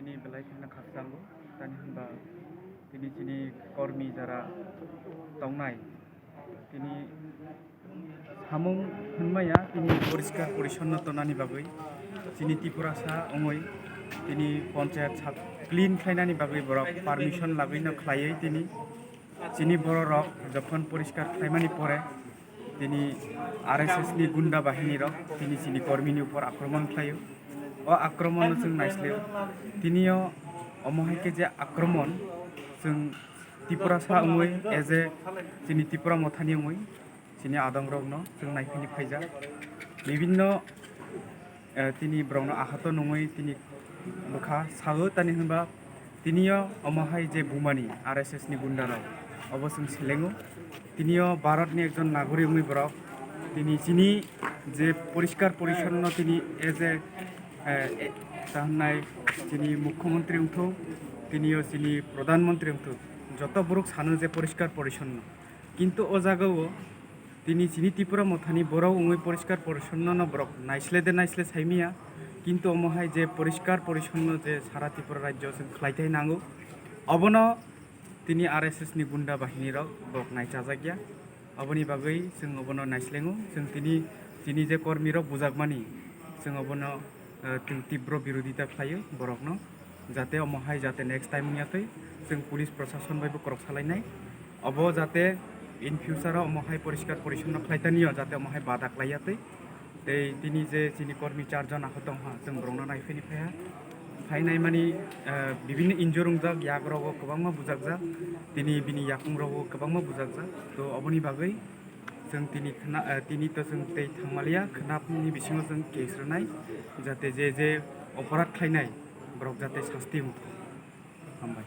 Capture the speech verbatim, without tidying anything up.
Tini belai kheno khakchangbo, tani hinba tini chini kormi jara tongnai, tini samung hinmaya, tini poriskar porisonno tonani bagwi, chini Tiprasa wngwi tini ponchayat sap clean khlainani bagwi borok permission lagwino khlaiwi tini chini bororok jokhon poriskar khlaimani pore, tini R S S ni gunda bahini rok tini chini kormi ni upor akromon khlaio. O akromon no chwng naisleo. Tinio omo hai khe je akromon, chwng Tiprasa wngwi, as a chini Tipra mothani wngwi, chini adong rok no chwng naiphini phaijak. Bibinno, eh, tini borok no ahato nungwi tini bwkha sao, tani hinba tinio omo hai je bumani R S S ni gunda rok, obo chwng selengo. Tinio Bharat ni ekjon nagorik wngwi borok tini chini je poriskar porisonno tini as a, eh, eh, ta hwnnai chini mukhyamantri wngthok, tinio chini pradhan mantri wngthok, joto borok sano je poriskar porisonno, kintu o jagao tini chini Tipra mothani borok wngwi poriskar porisonno no borok naisle de naisle saimaya, kintu omo hai je poriskar porisonno je sara Tripura rajyo chwng khlai thai nango, obono tini R S S ni gunda bahini rok borok naichajakya. Oboni bagwi chwng obono naislengo, chwng tini chini je kormi rok bujakmani, chwng obono, eh, twi-, tibro birodita khlaio borokno, jate omo hai jate next time wngya twi chwng police prosason bai bo korok salainai. Obo jate in future o omo hai poriskar porisonno khlai taniyo, jate omo hai bada khlaiya twi. Tei tini je chini kormi char jona ho tongha, chwng borokno naiphini phaiha. Phainai mani, eh, bibinno injure wngjak, yak rogo kwbangma bujakjak, tini bini yakung rogo kwbangma bujakjak. To oboni bagwi chwng tini khna-, eh, tini to chwng tei thangmaliya, khnapni bisingo chwng case rwnai, jate je je oporat khlainai borok jate sasti wngthok. Hambai.